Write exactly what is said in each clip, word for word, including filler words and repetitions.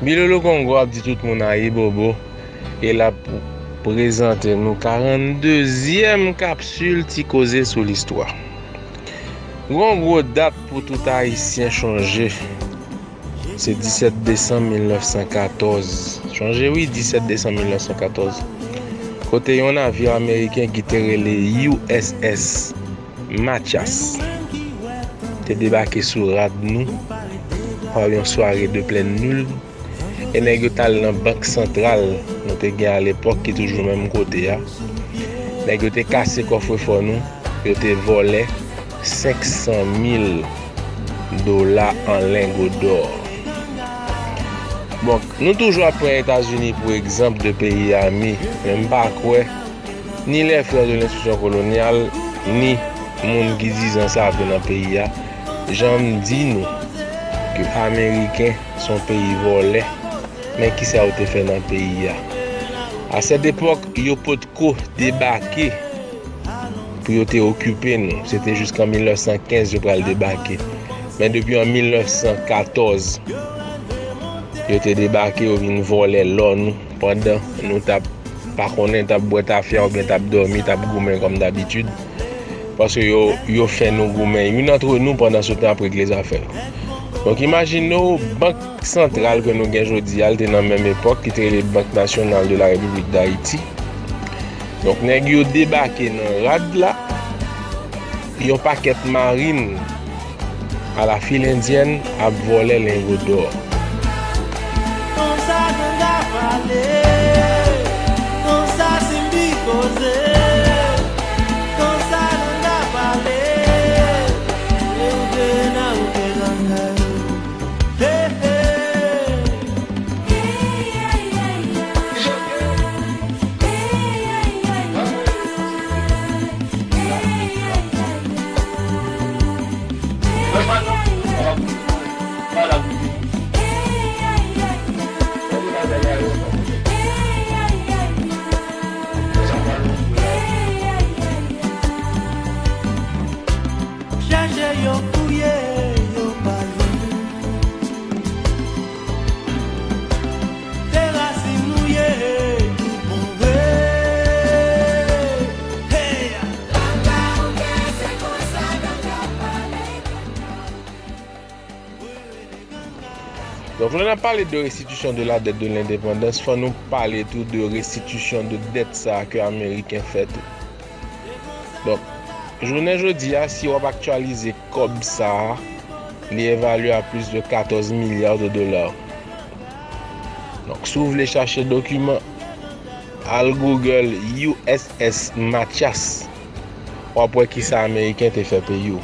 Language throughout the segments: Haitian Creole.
Bilolo Kongo ap di tout moun ayibobo e l ap prezante nou karanndezyèm kapsil Ti Koze sou Listwa. Gon gwo dat pou tout Ayisyen chonje. Se disèt desanm mil nèf san katòz. Chonje wi, disèt desanm mil nèf san katòz. Kote yon navyo ameriken ki te rele U S S Mathias te debake sou rad nou pa yon sware de plèn nil. E nèg yo t al nan bank santral nou te gen alepòk ki toujou menm kote a. Nèg yo te kase kòfrefò nou, yo te vòlè senk san mil dola an lengo dò. Bon, nou toujou ap pran Etazini pou egzanp de peyi ami, men m pa kwè ni les frères de l'institution coloniale, ni moun ki dizan sa vre nan peyi a, janm di nou ke Ameriken se yon peyi vòlè, men kisa yo te fè nan peyi a? A sèt epòk, yo potko debake pou yo te okipe nou. Se te jiskan mil nèf san kenz yo pral debake. Men depi an mil nèf san katòz, yo te debake, yo vin vòlè lò nou, pandan nou t ap pa konnen, t ap bwè tafya oubyen t ap dòmi, t ap goumen kòm dabitid. Paske yo, yo fè nou goumen youn antre nou pandan se tan ap regle zafè yo. Donk, imajine w, bank santral ke nou gen jodi a, l te nan menm epòk, ki te rele Banque Nationale de la République d'Haïti. Donk, nèg yo debake nan rad la, yon pakèt marin a la fil endyèn ap vòlè lengo dò. Konsa ganga pale, konsa Simbi koze, konsa ganga pale, e ou te na ou te ganga yo. Hey, hey. Chache yo fouye, yo pa jwenn. Se rasin nou ye, tout bon vre. Hey! Donk, lè n ap pale de restitution de la dette de l'indépendance, fò nou pale tou de restitution de dèt sa a ke Ameriken fè tou. Donk, jounen jodi a, si w ap aktyalize kòb sa a, li evalye a plis de katòz milya de dola. Donk, si w vle chache dokiman, al Google U S S Mathias, w ap wè kisa Ameriken te fè peyi w.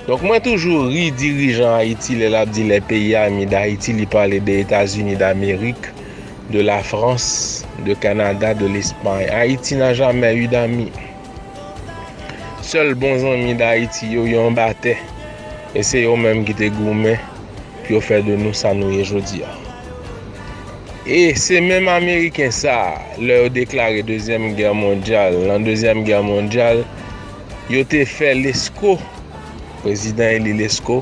Donk, mwen toujou ri dirijan Ayiti lè l ap di les pays amis d'Haïti, li pale de Etazini d'Amerik, de la Frans, de Kanada, de Lespay. Ayiti n'a jamais eu d'amis. Sèl bon zanmi Dayiti yo, yo anba tè. E se yo menm ki te goumen pou yo fè de nou sa nou ye jodi a. E se menm Ameriken sa a, lè yo deklare Dezyèm Gè Mondyal, nan Dezyèm Gè Mondyal, yo te fè Lesko, prezidan eli Lesko,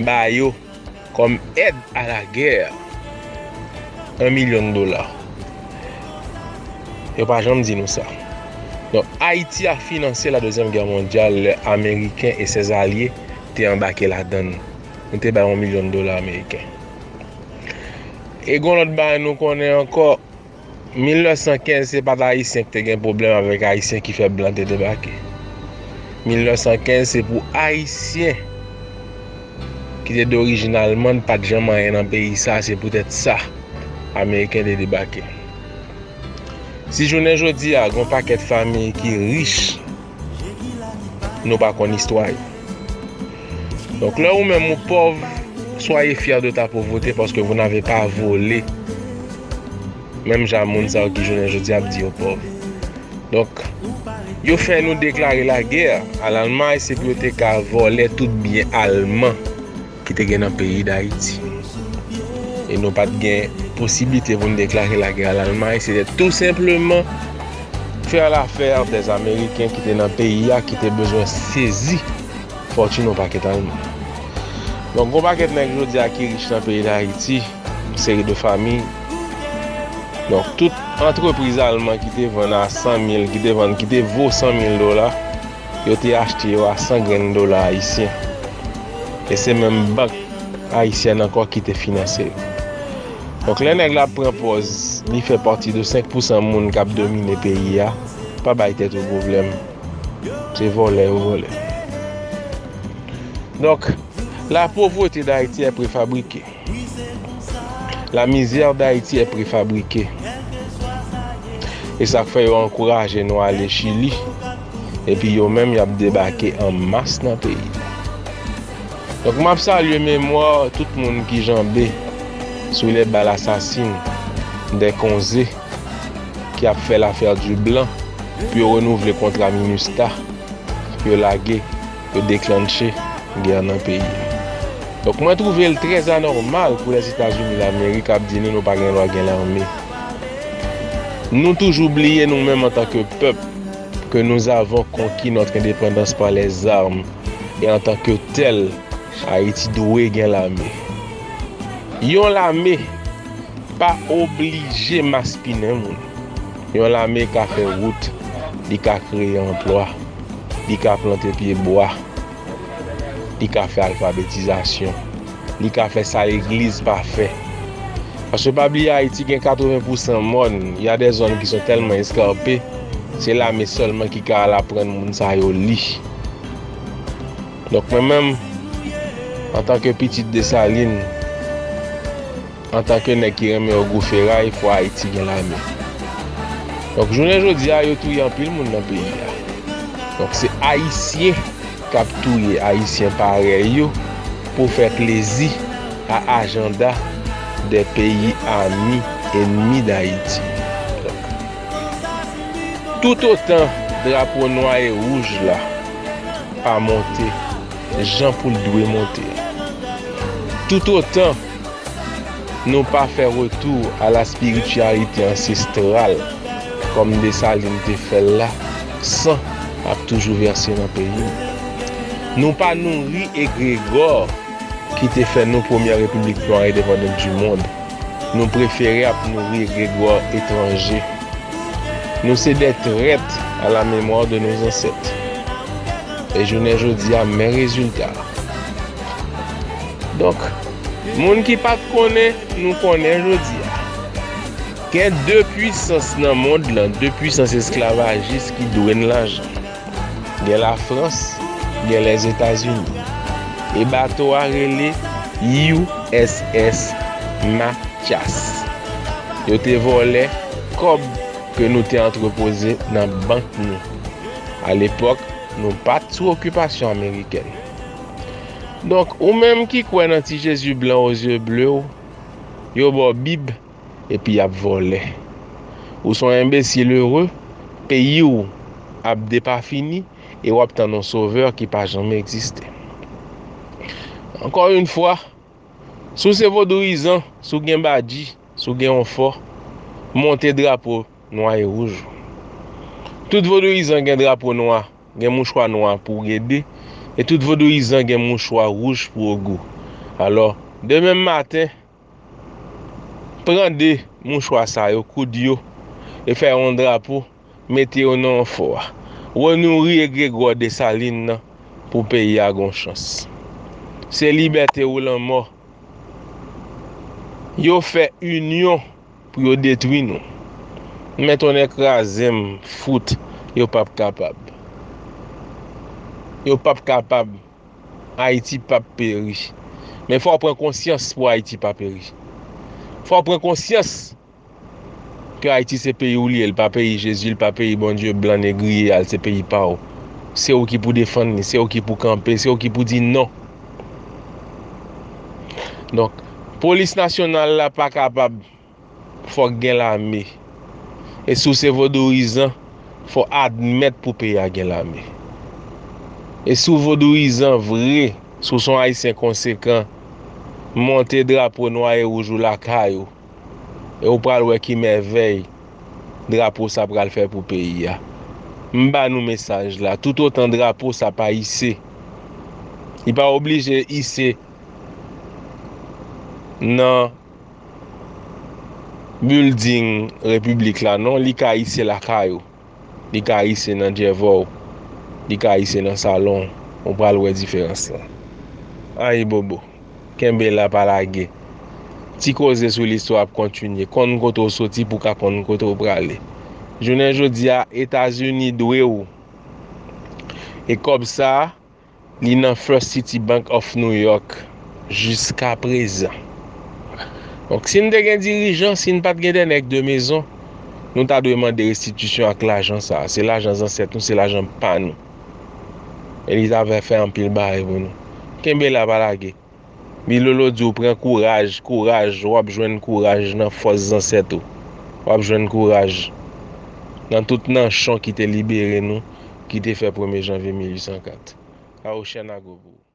ba yo kòm èd a la gè, yon milyon dola. Yo pa janm di nou sa. Donk, Ayiti a finanse la Dezyèm Gè Mondyal lè Ameriken e sèzalye te anbake ladan l. Nou te bay yon milyon dola ameriken. E gon lòt bagay nou konnen ankò, mil nèf san kenz se pa t Ayisyen ki te gen pwoblèm avèk Ayisyen ki fè blan te debake. Mil nèf san kenz se pou Ayisyen ki te dorijin alman pa t janm anyen nan peyi sa, se poutèt sa Ameriken te debake. Si jounen jodi a, gon pakèt fanmi ki rich, nou pa konn istwa yo. Donk, lè ou menm ou pòv, soyez fiers de ta pauvreté parce que vous n'avez pas volé. Menm jan moun sa yo ki jounen jodi ap di yo pòv. Donk, yo fè nou deklare lagè a Lalmay, se pou yo te ka vòlè tout byen alman ki te gen nan peyi Dayiti. E nou pa t gen posiblite pou n deklare lagè a Lalmay, se te tou senpleman fè lafè dèz Ameriken ki te nan peyi a, ki te bezwen sezi fòtin yon pakèt alman. Donk, gon pakèt nèg jodi a ki rich nan peyi Dayiti, seri de fanmi. Donk, tout antrepriz alman ki te vann a san mil, ki te vann, ki te vo san mil dola, yo te achte yo a san grenn dola ayisyen. E se menm bank ayisyèn ankò ki te finanse yo. Donk, lè nèg la pran pòz, li fè pati de senk pousan moun k ap domine peyi a, pa bay tèt ou pwoblèm. Se vòlè yo vòlè. Donk, la pauvreté d'Haïti est préfabriquée. La misère d'Haïti est préfabriquée. E sa k fè yo ankouraje nou ale Chili. Epi yo menm, y ap debake an mas nan peyi. Donk, m ap salye memwa tout moun ki janbe sou les balles assassines des Konze ki ap fè l'affaire du blanc pou yo renouvle kontra MINUSTAH, yo lage, yo deklanche gè nan peyi a. Donk, mwen twouve l trè anòmal pou Lèzetazini Lamerik ap di nou nou pa gen dwa gen lame. Nou toujou bliye nou menm antanke pèp que nous avons conquis notre indépendance par les armes et en tant que tel, Ayiti dwe gen lame. Yon lame pa oblije maspinen moun. Yon lame ka fè wout, li ka kreye anplwa, li ka plante pye bwa, li ka fè alfabetizasyon, li ka fè sa legliz pa fè. Paske pa bliye Ayiti gen katreven pousan mòn, y a des zones qui sont tellement escarpées, se lame sèlman ki ka al aprann moun sa yo li. Donk mwen menm, antanke pitit Desalin, antanke nèg ki renmen ogou feray, fò Ayiti gen lame. Donk jounen jodi a, yo touye anpil moun nan peyi a. Donk se Ayisyen k ap touye Ayisyen parèy yo pou fè plezi a ajanda des pays amis ennemis d'Haïti. Donk, toutotan drapo nwa e wouj la pa monte jan pou l dwe monte, toutotan nou pa fè retour à la spiritualité ancestrale kòm Desalin te fè l la, san ap toujou vèse nan peyi nou. Nou pa nouri egregò ki te fè nou premyè repiblik nwa endepandant du monde. Nou prefere ap nouri egregò etranje. Nou se des traîtres à la mémoire de nos ancêtres. E jounen jodi a, men rezilta. Donk, moun ki pa t konnen, nou konnen jodi a. Gen de pwisans nan mond lan, de pwisans esklavajis ki dwe n lajan. Gen Lafrans, gen Lèzetazini. E bato a rele U S S Matyas. Yo te vòlè kòb ke nou te antrepoze nan bank nou. Alepòk, nou pa t sou okipasyon amerikèn. Donk, ou menm ki kwè nan ti Jezi blan o zye ble w, yo ba w Bib, epi y ap vòlè. Ou se yon enbesil ere, peyi w ap depafini, e w ap tann yon sovè ki pa janmen egziste. Ankò yon fwa, si w se vodouyizan, si w gen badji, si w gen yon fò, monte drapo nwa e wouj ou. Tout vodouyizan gen drapo nwa, gen mouchwa nwa pou gede, e tout vodouyizan gen mouchwa wouj pou ogou. Alò, demen maten, pran de mouchwa sa yo, koud yo, e fè yon drapo, mete yo nan yon fò a. Renouri egregò Desalin nan pou peyi a gon chans. Se libète ou lanmò. Yo fè inyon pou yo detwi nou. Men tonnè kraze m, fout, yo p ap kapab. Yo p ap kapab. Ayiti p ap peri. Men fò w pran konsyans pou Ayiti pa peri. Fò w pran konsyans ke Ayiti se peyi w li ye, l pa peyi Jezi, l pa peyi Bondye blan negriye a, l se peyi pa w. Se ou ki pou defann li, se ou ki pou kanpe, se ou ki pou di non. Donk, polis nasyonal la pa kapab, fòk gen lame. E si w se vodouyizan, fò admèt pou peyi a gen lame. E si w vodouyizan vre, si w se yon Ayisyen konsekan, monte drapo nwa e wouj ou lakay ou. E w pral wè ki mèvèy drapo sa pral fè pou peyi a. M ba nou mesaj la, toutotan drapo sa pa ise, li pa oblije ise nan building repiblik la non, li ka ise lakay ou, li ka ise nan djèvò w, li ka ise nan salon w, ou pral wè diferans lan. Ayibobo, kenbe la pa lage. Ti koze sou listwa ap kontinye, konn kote w soti pou w ka konn kote w prale. Jounen jodi a, Etazini dwe w. E kòb sa a, li nan First City Bank of New York jiskaprezan. Donk, si n te gen dirijan, si n pa t gen de nèg de mezon, nou ta dwe mande restitisyon ak lajan sa a. Se lajan zansèt nou, se lajan pa nou. E li ta fè anpil bagay pou nou. Kenbe la pa lage. Bilolo di w pran kouraj, kouraj, w ap jwenn kouraj nan fòs zansèt ou. W ap jwenn kouraj nan tout nanchon ki te libere nou, ki te fè premye janvye mil uit san kat. Awochèn ago pou ou.